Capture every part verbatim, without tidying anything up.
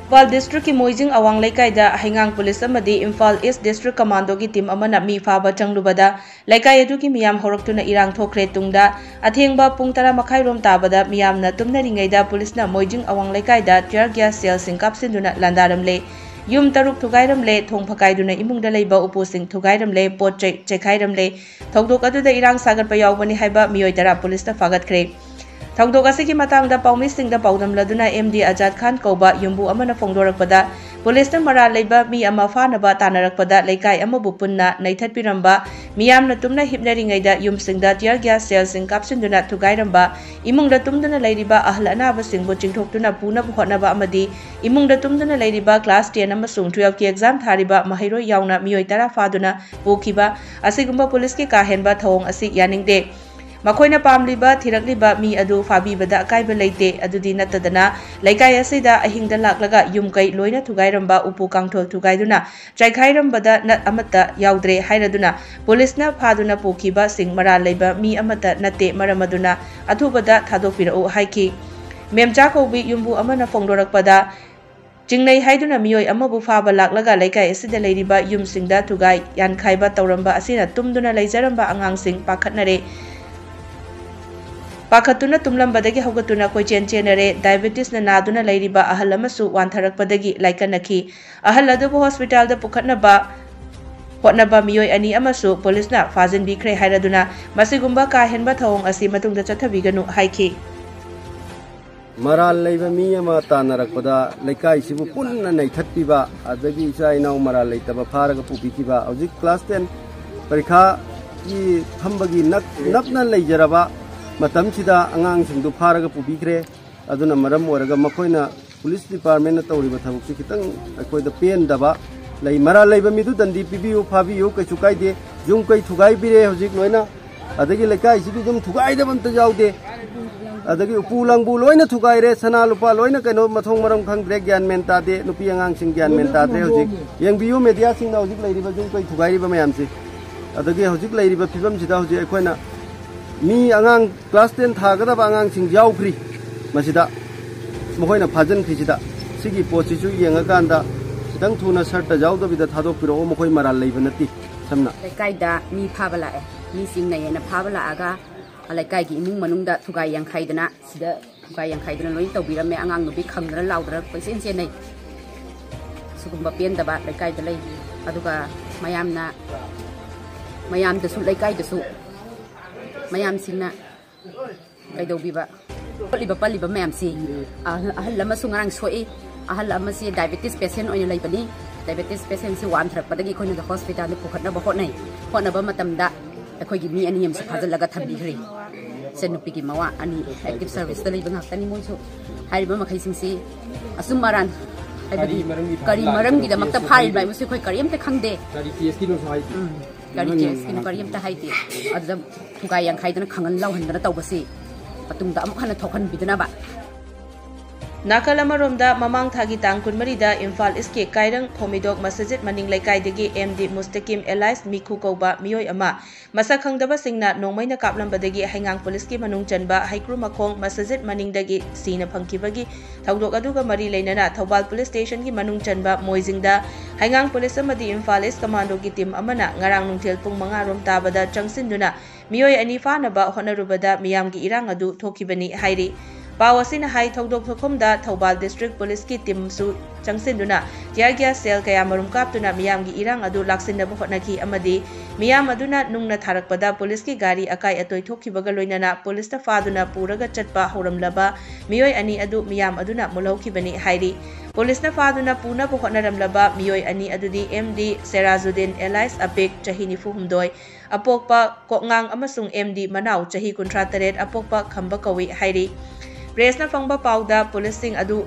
ꯏꯝꯐꯥꯜ ꯗꯤꯁꯇ꯭ꯔꯤꯛꯀꯤ ꯃꯣꯏꯖꯤꯡ ꯑꯋꯥꯡ ꯂꯩꯀꯥꯏꯗ ꯍꯩꯉꯥꯡ ꯄꯨꯂꯤꯁ ꯑꯃꯗꯤ ꯏꯝꯐꯥꯜ ꯏꯁ ꯗꯤꯁꯇ꯭ꯔꯤꯛ ꯀꯃꯥꯟꯗꯣꯒꯤ ꯇꯤꯝ ꯑꯃꯅ ꯃꯤ ꯐꯥꯕ ꯆꯪꯂꯨꯕꯗ ꯂꯩꯀꯥꯏ ꯑꯗꯨꯒꯤ ꯃꯤꯌꯥꯝ ꯍꯧꯔꯛꯇꯨꯅ ꯏꯔꯥꯡ ꯊꯣꯛꯈ꯭ꯔꯦ꯫ ꯇꯨꯡꯗ ꯑꯊꯦꯡꯕ ꯄꯨꯡ ꯇꯔꯥ ꯃꯈꯥꯏꯔꯣꯝ ꯇꯥꯕꯗ ꯃꯤꯌꯥꯝꯅ ꯇꯨꯝꯅꯔꯤꯉꯩꯗ ꯄꯨꯂꯤꯁꯅ ꯃꯣꯏꯖꯤꯡ ꯑꯋꯥꯡ ꯂꯩꯀꯥꯏꯗ tear gas shellꯁꯤꯡ ꯀꯥꯞꯁꯤꯟꯗꯨꯅ ꯂꯥꯟꯗꯥꯔꯝꯂꯦ꯫ ꯌꯨꯝ ꯇꯔꯨꯛ ꯊꯨꯒꯥꯏꯔꯝꯂꯦ, ꯊꯣꯡ ꯐꯀꯥꯏꯗꯨꯅ ꯏꯃꯨꯡꯗ ꯂꯩꯕ ꯎꯄꯨꯁꯤꯡ ꯊꯨꯒꯥꯏꯔꯝꯂꯦ, ꯄꯣꯠ ꯆꯩ ꯆꯦꯈꯥꯏꯔꯝꯂꯦ꯫ ꯊꯧꯗꯣꯛ ꯑꯗꯨꯗ ꯏꯔꯥꯡ ꯁꯥꯒꯠꯄ ꯌꯥꯎꯕꯅꯤ ꯍꯥꯏꯕ ꯃꯤꯑꯣꯏ ꯇꯔꯥ ꯄꯨꯂꯤꯁꯅ ꯐꯥꯒꯠꯈ꯭ꯔꯦ꯫ ꯊꯧꯗꯣꯛ ꯑꯁꯤꯒꯤ ꯃꯇꯥꯡꯗ ꯄꯥꯎꯃꯤꯁꯤꯡꯗ ꯄꯥꯎꯗꯝꯂꯗꯨꯅ ꯑꯦꯝ ꯗꯤ ꯑꯖꯥꯗ ꯈꯥꯟ ꯀꯧꯕ ꯌꯨꯝꯕꯨ ꯑꯃꯅ ꯐꯣꯡꯗꯣꯔꯛꯄꯗ, ꯄꯨꯂꯤꯁꯅ ꯃꯔꯥꯜ ꯂꯩꯕ ꯃꯤ ꯑꯃ ꯐꯥꯅꯕ ꯇꯥꯟꯅꯔꯛꯄꯗ ꯂꯩꯀꯥꯏ ꯑꯃꯕꯨ ꯄꯨꯟꯅ ꯅꯩꯊꯠꯄꯤꯔꯝꯕ, ꯃꯤꯌꯥꯝꯅ ꯇꯨꯝꯅ ꯍꯤꯞꯅꯔꯤꯉꯩꯗ ꯌꯨꯝꯁꯤꯡꯗ tear gas shellꯁꯤꯡ ꯀꯥꯞꯁꯤꯟꯗꯨꯅ ꯊꯨꯒꯥꯏꯔꯝꯕ, ꯏꯃꯨꯡꯗ ꯇꯨꯝꯗꯨꯅ ꯂꯩꯔꯤꯕ ꯑꯍꯜ ꯑꯅꯥꯕꯁꯤꯡꯕꯨ ꯆꯤꯡꯊꯣꯛꯇꯨꯅ ꯄꯨꯅꯕ ꯍꯣꯠꯅꯕ ꯑꯃꯗꯤ ꯏꯃꯨꯡꯗ ꯇꯨꯝꯗꯨꯅ ꯂꯩꯔꯤꯕ class ten ꯑꯃꯁꯨꯡ twelveꯀꯤ exam ꯊꯥꯔꯤꯕ ꯃꯍꯩꯔꯣꯏ ꯌꯥꯎꯅ ꯃꯤꯑꯣꯏ ꯇꯔꯥ ꯐꯥꯗꯨꯅ ꯄꯨꯈꯤꯕ ꯑꯁꯤꯒꯨꯝꯕ ꯄꯨꯂꯤꯁꯀꯤ ꯀꯥ ꯍꯦꯟꯕ ꯊꯧꯑꯣꯡ ꯑꯁꯤ ꯌꯥꯅꯤꯡꯗꯦ꯫ ꯃꯈꯣꯏꯅ ꯄꯥꯝꯂꯤꯕ, ꯊꯤꯔꯛꯂꯤꯕ ꯃꯤ ꯑꯗꯨ ꯐꯥꯕꯤꯕꯗ ꯑꯀꯥꯏꯕ ꯂꯩꯇꯦ꯫ ꯑꯗꯨꯗꯤ ꯅꯠꯇꯗꯅ, ꯂꯩꯀꯥꯏ ꯑꯁꯤꯗ ꯑꯍꯤꯡꯗ ꯂꯥꯛꯂꯒ ꯌꯨꯝ ꯀꯩ ꯂꯣꯏꯅ ꯊꯨꯒꯥꯏꯔꯝꯕ, ꯎꯄꯨ ꯀꯥꯡꯊꯣꯜ ꯊꯨꯒꯥꯏꯗꯨꯅ ꯆꯥꯏꯈꯥꯏꯔꯝꯕꯗ ꯅꯠ ꯑꯃꯠꯇ ꯌꯥꯎꯗ꯭ꯔꯦ ꯍꯥꯏꯔꯗꯨꯅ, ꯄꯨꯂꯤꯁꯅ ꯐꯥꯗꯨꯅ ꯄꯨꯈꯤꯕꯁꯤꯡ ꯃꯔꯥꯜ ꯂꯩꯕ ꯃꯤ ꯑꯃꯠꯇ ꯅꯠꯇꯦ꯫ ꯃꯔꯝ ꯑꯗꯨꯅ ꯑꯊꯨꯕꯗ ꯊꯥꯗꯣꯛꯄꯤꯔꯛꯎ ꯍꯥꯏꯈꯤ꯫ ꯃꯦꯝꯆꯥ ꯀꯧꯕꯤ ꯌꯨꯝꯕꯨ ꯑꯃꯅ ꯐꯣꯡꯗꯣꯔꯛꯄꯗ, ꯆꯤꯡꯅꯩ ꯍꯥꯏꯗꯨꯅ ꯃꯤꯑꯣꯏ ꯑꯃꯕꯨ ꯐꯥꯕ ꯂꯥꯛꯂꯒ ꯂꯩꯀꯥꯏ ꯑꯁꯤꯗ ꯂꯩꯔꯤꯕ ꯌꯨꯝꯁꯤꯡꯗ ꯊꯨꯒꯥꯏ ꯌꯥꯟꯈꯥꯏꯕ ꯇꯧꯔꯝꯕ ꯑꯁꯤꯅ ꯇꯨꯝꯗꯨꯅ ꯂꯩꯖꯔꯝꯕ ꯑꯉꯥꯡꯁꯤꯡ ꯄꯥꯈꯠꯅꯔꯦ꯫ ꯄꯥꯈꯠꯇꯨꯅ ꯇꯨꯝꯂꯝꯕꯗꯒꯤ ꯍꯧꯒꯠꯇꯨꯅ ꯀꯣꯏꯆꯦꯟ ꯆꯦꯟꯅꯔꯦ꯫ Diabetesꯅ ꯅꯥꯗꯨꯅ ꯂꯩꯔꯤꯕ ꯑꯍꯜ ꯑꯃꯁꯨ ꯋꯥꯟꯊꯔꯛꯄꯗꯒꯤ ꯂꯥꯏꯀꯠꯅꯈꯤ꯫ ꯑꯍꯜ ꯑꯗꯨꯕꯨ ꯍꯣꯁꯄꯤꯇꯥꯜꯗ ꯄꯨꯈꯠꯅꯕ ꯍꯣꯠꯅꯕ ꯃꯤꯑꯣꯏ ꯑꯅꯤ ꯑꯃꯁꯨ ꯄꯨꯂꯤꯁꯅ ꯐꯥꯖꯤꯟꯕꯤꯈ꯭ꯔꯦ ꯍꯥꯏꯔꯗꯨꯅ, ꯃꯁꯤꯒꯨꯝꯕ ꯀꯥ ꯍꯦꯟꯕ ꯊꯧꯑꯣꯡ ꯑꯁꯤ ꯃꯇꯨꯡꯗ ꯆꯠꯊꯕꯤꯒꯅꯨ ꯍꯥꯏꯈꯤ꯫ ꯃꯔꯥꯜ ꯂꯩꯕ ꯃꯤ ꯑꯃ ꯇꯥꯟꯅꯔꯛꯄꯗ ꯂꯩꯀꯥꯏꯁꯤꯕꯨ ꯄꯨꯟꯅ ꯅꯩꯊꯠꯄꯤꯕ, ꯑꯗꯒꯤ ꯏꯆꯥ ꯏꯅꯥꯎ ꯃꯔꯥꯜ ꯂꯩꯇꯕ ꯐꯥꯔꯒ ꯄꯨꯕꯤꯈꯤꯕ꯫ ꯍꯧꯖꯤꯛ class ten ꯄꯔꯤꯈꯥꯒꯤ ꯐꯝꯕꯒꯤ ꯅꯛ-, ꯅꯛꯅ ꯂꯩꯖꯔꯕ ꯃꯇꯝꯁꯤꯗ ꯑꯉꯥꯡꯁꯤꯡꯗꯨ ꯐꯥꯔꯒ ꯄꯨꯕꯤꯈ꯭ꯔꯦ꯫ ꯑꯗꯨꯅ ꯃꯔꯝ ꯑꯣꯏꯔꯒ ꯃꯈꯣꯏꯅ, ꯄꯨꯂꯤꯁ ꯗꯤꯄꯥꯔꯠꯃꯦꯟꯅ ꯇꯧꯔꯤꯕ ꯊꯕꯛꯁꯤ ꯈꯤꯇꯪ ꯑꯩꯈꯣꯏꯗ ꯄꯦꯟꯗꯕ ꯂꯩ꯫ ꯃꯔꯥꯜ ꯂꯩꯕ ꯃꯤꯗꯨ ꯗꯟꯗꯤ ꯄꯤꯕꯤꯌꯨ, ꯐꯥꯕꯤꯌꯨ, ꯀꯩꯁꯨ ꯀꯥꯏꯗꯦ꯫ ꯌꯨꯝ ꯀꯩ ꯊꯨꯒꯥꯏꯕꯤꯔꯦ ꯍꯧꯖꯤꯛ ꯂꯣꯏꯅ꯫ ꯑꯗꯒꯤ ꯂꯩꯀꯥꯏꯁꯤꯒꯤ ꯌꯨꯝ ꯊꯨꯒꯥꯏꯗꯕ ꯑꯝꯇ ꯌꯥꯎꯗꯦ꯫ ꯑꯗꯒꯤ ꯎꯄꯨ ꯂꯥꯡꯕꯨ ꯂꯣꯏꯅ ꯊꯨꯒꯥꯏꯔꯦ, ꯁꯅꯥ ꯂꯨꯄꯥ ꯂꯣꯏꯅ ꯀꯩꯅꯣ ꯃꯊꯣꯡ ꯃꯔꯝ ꯈꯪꯗ꯭ꯔꯦ, ꯒ꯭ꯌꯥꯟ ꯃꯦꯟ ꯇꯥꯗꯦ, ꯅꯨꯄꯤ ꯑꯉꯥꯡꯁꯤꯡ ꯒ꯭ꯌꯥꯟ ꯃꯦꯟ ꯇꯥꯗ꯭ꯔꯦ꯫ ꯍꯧꯖꯤꯛ ꯌꯦꯡꯕꯤꯌꯨ ꯃꯦꯗꯤꯌꯥꯁꯤꯡꯅ ꯍꯧꯖꯤꯛ ꯂꯩꯔꯤꯕ ꯌꯨꯝ ꯀꯩ ꯊꯨꯒꯥꯏꯔꯤꯕ ꯃꯌꯥꯝꯁꯦ꯫ ꯑꯗꯒꯤ ꯍꯧꯖꯤꯛ ꯂꯩꯔꯤꯕ ꯐꯤꯕꯝꯁꯤꯗ ꯍꯧꯖꯤꯛ ꯑꯩꯈꯣꯏꯅ ꯃꯤ ꯑꯉꯥꯡ class ten ꯊꯥꯒꯗꯕ ꯑꯉꯥꯡꯁꯤꯡ ꯌꯥꯎꯈ꯭ꯔꯤ ꯃꯁꯤꯗ, ꯃꯈꯣꯏꯅ ꯐꯥꯖꯤꯟꯈ꯭ꯔꯤꯁꯤꯗ꯫ ꯁꯤꯒꯤ ꯄꯣꯠꯁꯤꯁꯨ ꯌꯦꯡꯉꯀꯥꯟꯗ ꯈꯤꯇꯪ ꯊꯨꯅ ꯁꯔꯠꯇ ꯌꯥꯎꯗꯕꯤꯗ ꯊꯥꯗꯣꯛꯄꯤꯔꯛꯑꯣ, ꯃꯈꯣꯏ ꯃꯔꯥꯜ ꯂꯩꯕ ꯅꯠꯇꯦ꯫ ꯁꯝꯅ ꯂꯩꯀꯥꯏꯗ ꯃꯤ ꯐꯥꯕ ꯂꯥꯛꯑꯦ, ꯃꯤ ꯆꯤꯡꯅꯩꯌꯦꯅ ꯐꯥꯕ ꯂꯥꯛꯑꯒ ꯂꯩꯀꯥꯏꯒꯤ ꯏꯃꯨꯡ ꯃꯅꯨꯡꯗ ꯊꯨꯒꯥꯏ ꯌꯥꯡꯈꯥꯏꯗꯅ, ꯁꯤꯗ ꯊꯨꯒꯥꯏ ꯌꯥꯡꯈꯥꯏꯗꯅ ꯂꯣꯏ ꯇꯧꯕꯤꯔꯝꯃꯦ꯫ ꯑꯉꯥꯡ ꯅꯨꯄꯤ ꯈꯪꯗꯅ ꯂꯥꯎꯗꯅ ꯀꯣꯏꯆꯦꯟ ꯆꯦꯟꯅꯩ꯫ ꯁꯤꯒꯨꯝꯕ ꯄꯦꯟꯗꯕ ꯂꯩꯀꯥꯏꯗ ꯂꯩ꯫ ꯑꯗꯨꯒ ꯃꯌꯥꯝꯅ, ꯃꯌꯥꯝꯗꯁꯨ, ꯂꯩꯀꯥꯏꯗꯁꯨ ꯃꯌꯥꯝꯁꯤꯡꯅ ꯀꯩꯗꯧꯕꯤꯕ? ꯈꯣꯠꯂꯤꯕ ꯄꯜꯂꯤꯕ ꯃꯌꯥꯝꯁꯤ, ꯑꯍꯜ ꯑꯃꯁꯨ ꯉꯔꯥꯡ ꯁꯣꯛꯏ꯫ ꯑꯍꯜ ꯑꯃꯁꯤ ꯗꯥꯏꯕꯦꯇꯤꯁ ꯄꯦꯁꯦꯟ ꯑꯣꯏꯅ ꯂꯩꯕꯅꯤ꯫ ꯗꯥꯏꯕꯦꯇꯤꯁ ꯄꯦꯁꯦꯟꯁꯤ ꯋꯥꯟꯊꯔꯛꯄꯗꯒꯤ ꯑꯩꯈꯣꯏꯅ ꯍꯣꯁꯄꯤꯇꯥꯜꯗ ꯄꯨꯈꯠꯅꯕ ꯍꯣꯠꯅꯩ꯫ ꯍꯣꯠꯅꯕ ꯃꯇꯝꯗ ꯑꯩꯈꯣꯏꯒꯤ ꯃꯤ ꯑꯅꯤ ꯑꯃꯁꯨ ꯐꯥꯖꯤꯜꯂꯒ ꯊꯝꯕꯤꯈ꯭ꯔꯦ꯫ ꯏꯆꯟꯅꯨꯄꯤꯒꯤ ꯃꯋꯥ ꯑꯅꯤ ꯑꯦꯛꯇꯤꯚ ꯁꯔꯚꯤꯁꯇ ꯂꯩꯕ ꯉꯥꯛꯇꯅꯤ꯫ ꯃꯣꯏꯁꯨ ꯍꯥꯏꯔꯤꯕ ꯃꯈꯩꯁꯤꯡꯁꯤ ꯑꯆꯨꯝ ꯑꯔꯥꯟ, ꯍꯥꯏꯕꯗꯤ ꯀꯔꯤ ꯃꯔꯝꯒꯤꯗꯃꯛꯇ ꯐꯥꯔꯤꯕ ꯍꯥꯏꯕꯁꯤ ꯑꯩꯈꯣꯏ ꯀꯔꯤꯝꯇ ꯈꯪꯗꯦ꯫ ꯎꯝ, ꯀꯔꯤ ꯀꯦꯁꯀꯤꯅꯣ ꯀꯔꯤꯝꯇ ꯍꯥꯏꯗꯦ꯫ ꯑꯗꯨꯗ ꯊꯨꯒꯥꯏ ꯌꯥꯡꯈꯥꯏꯗꯅ ꯈꯪꯍꯟ ꯂꯥꯎꯍꯟꯗꯅ ꯇꯧꯕꯁꯤ ꯃꯇꯨꯡꯗ ꯑꯃꯨꯛ ꯍꯟꯅ ꯊꯣꯛꯍꯟꯕꯤꯗꯅꯕ꯫ ꯅꯥꯀꯜ ꯑꯃꯔꯣꯝꯗ, ꯃꯃꯥꯡ ꯊꯥꯒꯤ ꯇꯥꯡ ꯀꯨꯟꯃꯔꯤꯗ ꯏꯝꯐꯥꯜ ꯏꯁꯀꯤ ꯀꯥꯏꯔꯪ ꯈꯣꯃꯤꯗꯣꯛ ꯃꯁꯖꯤꯗ ꯃꯅꯤꯡ ꯂꯩꯀꯥꯏꯗꯒꯤ ꯑꯦꯝ ꯗꯤ ꯃꯨꯁꯇꯀꯤꯝ ꯑꯦꯂꯥꯏꯁ ꯃꯤꯈꯨ ꯀꯧꯕ ꯃꯤꯑꯣꯏ ꯑꯃ ꯃꯁꯛ ꯈꯪꯗꯕꯁꯤꯡꯅ ꯅꯣꯡꯃꯩꯅ ꯀꯥꯞꯂꯝꯕꯗꯒꯤ ꯍꯩꯉꯥꯡ ꯄꯨꯂꯤꯁꯀꯤ ꯃꯅꯨꯡ ꯆꯟꯕ ꯍꯩꯀ꯭ꯔꯨ ꯃꯈꯣꯡ ꯃꯁꯖꯤꯗ ꯃꯅꯤꯡꯗꯒꯤ ꯁꯤꯅ ꯐꯪꯈꯤꯕꯒꯤ ꯊꯧꯗꯣꯛ ꯑꯗꯨꯒ ꯃꯔꯤ ꯂꯩꯅꯅ ꯊꯧꯕꯥꯜ ꯄꯨꯂꯤꯁ ꯁ꯭ꯇꯦꯁꯟꯒꯤ ꯃꯅꯨꯡ ꯆꯟꯕ ꯃꯣꯏꯖꯤꯡꯗ ꯍꯩꯉꯥꯡ ꯄꯨꯂꯤꯁ ꯑꯃꯗꯤ ꯏꯝꯐꯥꯜ ꯏꯁ ꯀꯃꯥꯟꯗꯣꯒꯤ ꯇꯤꯝ ꯑꯃꯅ ꯉꯔꯥꯡ ꯅꯨꯡꯊꯤꯜ ꯄꯨꯡ ꯃꯉꯥ ꯔꯣꯝ ꯇꯥꯕꯗ ꯆꯪꯁꯤꯟꯗꯨꯅ ꯃꯤꯑꯣꯏ ꯑꯅꯤ ꯐꯥꯅꯕ ꯍꯣꯠꯅꯔꯨꯕꯗ ꯃꯤꯌꯥꯝꯒꯤ ꯏꯔꯥꯡ ꯑꯗꯨ ꯊꯣꯛꯈꯤꯕꯅꯤ ꯍꯥꯏꯔꯤ꯫ ꯄꯥꯎ ꯑꯁꯤꯅ ꯍꯥꯏ, ꯊꯧꯗꯣꯛ ꯊꯣꯛꯐꯝꯗ ꯊꯧꯕꯥꯜ ꯗꯤꯁꯇ꯭ꯔꯤꯛ ꯄꯨꯂꯤꯁꯀꯤ ꯇꯤꯝꯁꯨ ꯆꯪꯁꯤꯟꯗꯨꯅ tear gas shell ꯀꯌꯥꯃꯔꯨꯝ ꯀꯥꯞꯇꯨꯅ ꯃꯤꯌꯥꯝꯒꯤ ꯏꯔꯥꯡ ꯑꯗꯨ ꯂꯥꯛꯁꯤꯟꯅꯕ ꯍꯣꯠꯅꯈꯤ ꯑꯃꯗꯤ ꯃꯤꯌꯥꯝ ꯑꯗꯨꯅ ꯅꯨꯡꯅ ꯊꯥꯔꯛꯄꯗ ꯄꯨꯂꯤꯁꯀꯤ ꯒꯥꯔꯤ ꯑꯀꯥꯏ ꯑꯇꯣꯏ ꯊꯣꯛꯈꯤꯕꯒ ꯂꯣꯏꯅꯅ ꯄꯨꯂꯤꯁꯅ ꯐꯥꯗꯨꯅ ꯄꯨꯔꯒ ꯆꯠꯄ ꯍꯧꯔꯝꯂꯕ ꯃꯤꯑꯣꯏ ꯑꯅꯤ ꯑꯗꯨ ꯃꯤꯌꯥꯝ ꯑꯗꯨꯅ ꯃꯨꯜꯍꯧꯈꯤꯕꯅꯤ ꯍꯥꯏꯔꯤ꯫ ꯄꯨꯂꯤꯁꯅ ꯐꯥꯗꯨꯅ ꯄꯨꯅꯕ ꯍꯣꯠꯅꯔꯝꯂꯕ ꯃꯤꯑꯣꯏ ꯑꯅꯤ ꯑꯗꯨꯗꯤ ꯑꯦꯝ ꯗꯤ ꯁꯦꯔꯥꯖꯨꯗꯤꯟ ꯑꯦꯂꯥꯏꯁ ꯑꯄꯤꯛ, ꯆꯍꯤ ꯅꯤꯐꯨ ꯍꯨꯝꯗꯣꯏ, ꯑꯄꯣꯛꯄ ꯀꯣꯛꯉꯥꯡ ꯑꯃꯁꯨꯡ ꯑꯦꯝ ꯗꯤ ꯃꯅꯥꯎ, ꯆꯍꯤ ꯀꯨꯟꯊ꯭ꯔꯥ ꯇꯔꯦꯠ, ꯑꯄꯣꯛꯄ ꯈꯝꯕ ꯀꯧꯏ ꯍꯥꯏꯔꯤ꯫ ꯄ꯭ꯔꯦꯁꯅ ꯐꯪꯕ ꯄꯥꯎꯗ ꯄꯨꯂꯤꯁꯁꯤꯡ ꯑꯗꯨ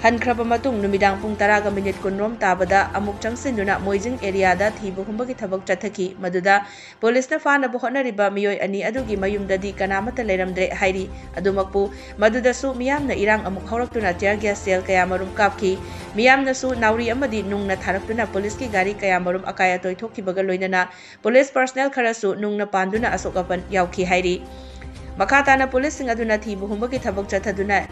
ꯍꯟꯈ꯭ꯔꯕ ꯃꯇꯨꯡ ꯅꯨꯃꯤꯗꯥꯡ ꯄꯨꯡ ꯇꯔꯥꯒ ꯃꯤꯅꯤꯠ ꯀꯨꯟ ꯔꯣꯝ ꯇꯥꯕꯗ ꯑꯃꯨꯛ ꯆꯪꯁꯤꯟꯗꯨꯅ ꯃꯣꯏꯖꯤꯡ ꯑꯦꯔꯤꯌꯥꯗ ꯊꯤꯕ ꯍꯨꯝꯕꯒꯤ ꯊꯕꯛ ꯆꯠꯊꯈꯤ꯫ ꯃꯗꯨꯗ ꯄꯨꯂꯤꯁꯅ ꯐꯥꯅꯕ ꯍꯣꯠꯅꯔꯤꯕ ꯃꯤꯑꯣꯏ ꯑꯅꯤ ꯑꯗꯨꯒꯤ ꯃꯌꯨꯝꯗꯗꯤ ꯀꯅꯥꯃꯠꯇ ꯂꯩꯔꯝꯗ꯭ꯔꯦ ꯍꯥꯏꯔꯤ꯫ ꯑꯗꯨꯃꯛꯄꯨ, ꯃꯗꯨꯗꯁꯨ ꯃꯤꯌꯥꯝꯅ ꯏꯔꯥꯡ ꯑꯃꯨꯛ ꯍꯧꯔꯛꯇꯨꯅ tear gas shell ꯀꯌꯥꯃꯔꯨꯝ ꯀꯥꯞꯈꯤ꯫ ꯃꯤꯌꯥꯝꯅꯁꯨ ꯅꯥꯎꯔꯤ ꯑꯃꯗꯤ ꯅꯨꯡꯅ ꯊꯥꯔꯛꯇꯨꯅ ꯄꯨꯂꯤꯁꯀꯤ ꯒꯥꯔꯤ ꯀꯌꯥꯃꯔꯨꯝ ꯑꯀꯥꯏ ꯑꯇꯣꯏ ꯊꯣꯛꯈꯤꯕꯒ ꯂꯣꯏꯅꯅ ꯄꯨꯂꯤꯁ personnel ꯈꯔꯁꯨ ꯅꯨꯡꯅ ꯄꯥꯟꯗꯨꯅ ꯑꯁꯣꯛ ꯑꯄꯟ ꯌꯥꯎꯈꯤ ꯍꯥꯏꯔꯤ꯫ ꯃꯈꯥ ꯇꯥꯅ ꯄꯨꯂꯤꯁꯁꯤꯡ ꯑꯗꯨꯅ ꯊꯤꯕ ꯍꯨꯝꯕꯒꯤ ꯊꯕꯛ ꯆꯠꯊꯗꯨꯅ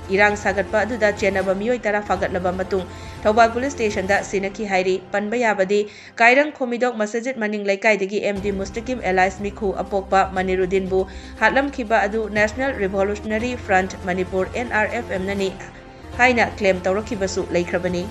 ꯏꯔꯥꯡ ꯁꯥꯒꯠꯄ ꯑꯗꯨꯗ ꯆꯦꯟꯅꯕ ꯃꯤꯑꯣꯏ ꯇꯔꯥ ꯐꯥꯒꯠꯂꯕ ꯃꯇꯨꯡ ꯊꯧꯕꯥꯜ ꯄꯨꯂꯤꯁ ꯁ꯭ꯇꯦꯁꯟꯗ ꯁꯤꯟꯅꯈꯤ ꯍꯥꯏꯔꯤ꯫ ꯄꯟꯕ ꯌꯥꯕꯗꯤ, ꯀꯥꯏꯔꯪ ꯈꯣꯃꯤꯗꯣꯛ ꯃꯁꯖꯤꯗ ꯃꯅꯤꯡ ꯂꯩꯀꯥꯏꯗꯒꯤ ꯑꯦꯝ ꯗꯤ ꯃꯨꯁꯇꯀꯤꯝ alias ꯃꯤꯈꯨ ꯑꯄꯣꯛꯄ ꯃꯅꯤꯔꯨꯗꯤꯟꯕꯨ ꯍꯥꯠꯂꯝꯈꯤꯕ ꯑꯗꯨ National Revolutionary Front Manipur, N R F M ꯅꯅꯤ ꯍꯥꯏꯅ claim ꯇꯧꯔꯛꯈꯤꯕꯁꯨ ꯂꯩꯈ꯭ꯔꯕꯅꯤ꯫